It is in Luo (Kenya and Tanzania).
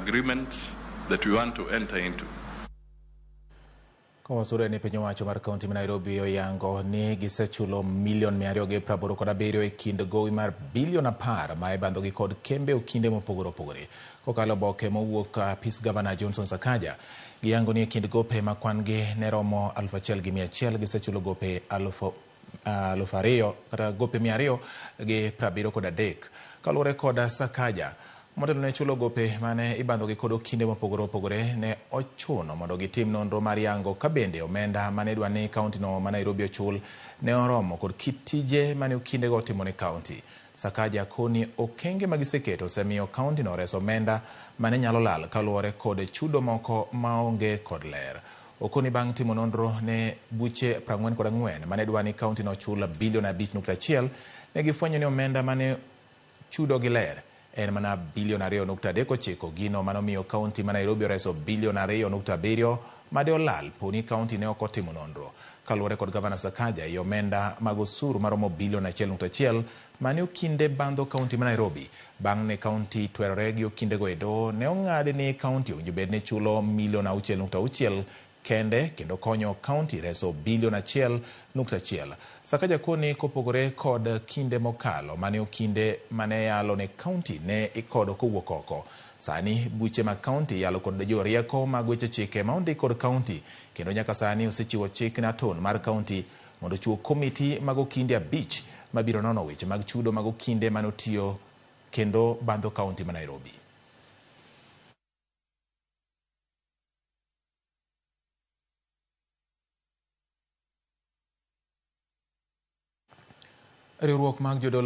Agreements that we want to enter into. Kawasure ni piny owacho mar kaunti ma Nairobi oyango ni gisechulo milion 287 e kind gowi mar bilion 10 ma ibandhogi kod kembe okinde mopogore opogore. Kokalo oboke mowuok apis Gavana Johnson Sakaja, giyango ni e kind gope ma kwan gi ne romo 1100 gisechulo gope 2000 kata gope 273. Kaluwore kod Sakaja, motelo ne chulo gope mane ibandhogi kod okinde mopogore opogore ne ochuno mondo gitim nonro mar yango ka bende omenda mane idwa ni kaunti no ma Nairobi ochul ne oromo kod kit tije mane okindego otimo ne kaunti. Sakaja koni okenge ma giseketo osemiyo kaunti no oreso omenda mane nyalo lal kaluwore kod chudo moko maonge kod ler. Okoni bang' timo nonro ne buche 44 mane dwa ni kaunti no ochul bilion 5.1 ne gifwenyo ni omenda mane chudo gi ler en mana bilion 2.39, gino manomiyo kaunti ma Nairobi oreso bilion 2.7 made olal poni kaunti ne ok otimo nonro. Kaluwore kod Gavana Sakaja, ei omenda mag osuru maromo bilion 1.1 mane okinde bandho kaunti ma Nairobi bang' ne kaunti twerore gi okindego e doho, ne ong'adi ni kaunti owinjo bed ni chulo milion 6.6 kende kendo konyo kaunti reso bilion 1.1. Sakaja koni kopogore kod kinde mokalo mane okinde mane yalo ne kaunti ne ikodo kowuok oko. Sani buche mag kaunti yalo kod jorieko mag weche chike ma ondik kod kaunti kendo nyaka sani osechiwo chik ne aton mar kaunti mondo ochiw komiti mag okinde 5 mabiro nono weche mag chudo mag okinde mane otiyo kendo bandho kaunti ma Nairobi. Riwruok mag jodolo